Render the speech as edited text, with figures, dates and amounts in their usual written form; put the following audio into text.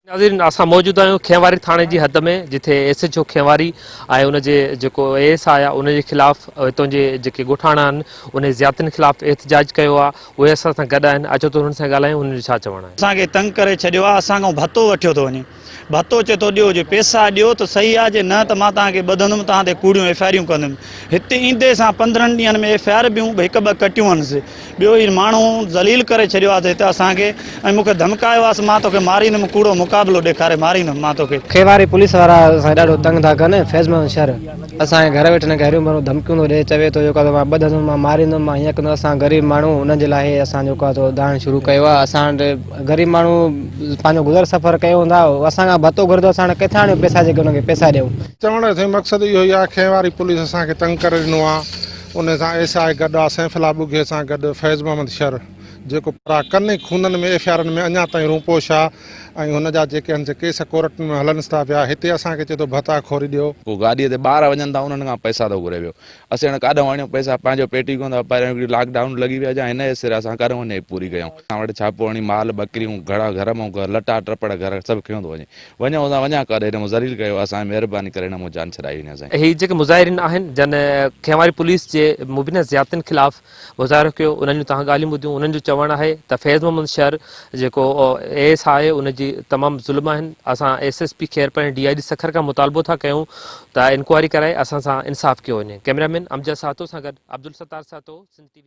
ناظرين اسان موجود آهيون کينواري ٿاڻي جي حد ۾ جتي ايس ايڇ او کينواري ۽ ان جي جيڪو اي ايس I آهي ان جي خلاف هتان جي جيڪي ڳوٺاڻا آهن انهي زيادتين خلاف احتجاج ڪيو آهي اهي اسان سان گڏ آهن اچو ته انهن سان ڳالهايون انهن جو ڇا چوڻ آهي. اسان کي تنگ ڪري ڇڏيو آهي اسان کان ڀتو وٺيو ٿو وڃي ڀتو چئي ٿو ڏيو جي پيسا ڏيو ته صحيح آهي جي نه ته مان توهان کي ٻڌندم توهان تي ڪوڙيون ايف I آريون ڪندم هتي ايندي سان 15 ڏينهن ۾ ايف I R به هڪ ٻه ڪٽيون هنس ٻيو هي ماڻهو ذليل ڪري ڇڏيو آهي هتي اسان کي ۽ مون کي ڌمڪايو آهي مان توکي ماريندم ڪوڙو مقابلو ڏيکاري ماريندم مان توکي. کيواري پوليس وارا اسان کي ڏاڍو تنگ ٿا ڪن فيض محمد شر اسان کي گهر ويٺي هريون ڀريون ڌمڪيون ٿو ڏي چوي ٿو جيڪو مان ٻڌندم مان ماريندم مان هيئن ڪندم اسان غريب ماڻهو انهن جي لاء هي اسان جيڪو آهي سو دانهن شروع ڪيو آهي اسان وٽ غريب ماڻهو پنهنجو گذر سفر ڪيون ٿا اسان کان ڀتو گهري ٿو اسان وٽ ڪٿان آڻيون پئسا جيڪي انهن کي پئسا ڏيون. چوڻ جو سائين مقصد اهو ئي آهي کيواري پوليس اسان کي تنگ ڪري ڏنو آهي ان سان ايس I گڏ آ سيف الله ٻگهي سان گڏ فيض محمد شر جيڪو پرا ڪن ئي خونن ۾ ايف I آرن ۾ اڃا تائين روپوش آ ۽ هن جا جيڪي آهن سي ڪيس ڪورٽن ۾ هلنس ٿا پيا هتي اسان کي چئي ٿو ڀتا خوري ڏيو. ڪو گاڏيء تي ٻار وڃن ٿا انهن کان پئسا ٿو گهري پيو اسين هاڻي ڪاڏهون آڻيون پئسا پنهنجو پيٽ ئي ڪونه ٿا پاريون هڪڙي لاڪ ڊائون لڳي وئي آ جا هن جي سر اسان ڪاڏهون وڃي پوري ڪيون. اسان وٽ ڇاپو هڻي مال ٻڪريون گهڙا گهر مون گهر لٽا ٽپڙ گهر سڀ کنيو ٿو وڃي. وڃو اسان وڃان ڪاڏي هن مون ذليل ڪيو اسان کي مهرباني ڪري هن مون جان ڇڏائي وڃي سائين. هي جيڪي مظاهرين آهن جن کينواري پوليس جي مبينا زيادتين خلاف مظاهرو ڪيو انهن جون توهان ڳالهيون ٻڌيون انهن جو چوڻ آهي ته فيض محمد شر جيڪو اي ايس I آهي ان جي تمام ظلم آهن اسان S S P Khairpur ۽ D I G Sukkur کان مطالبو ٿا ڪيون ته انڪوائري ڪرائي اسان سان انصاف ڪيو وڃي ڪئميرا مين امجد سهتو سان گڏ عبدالستار سهتو سنڌ ٽي وي.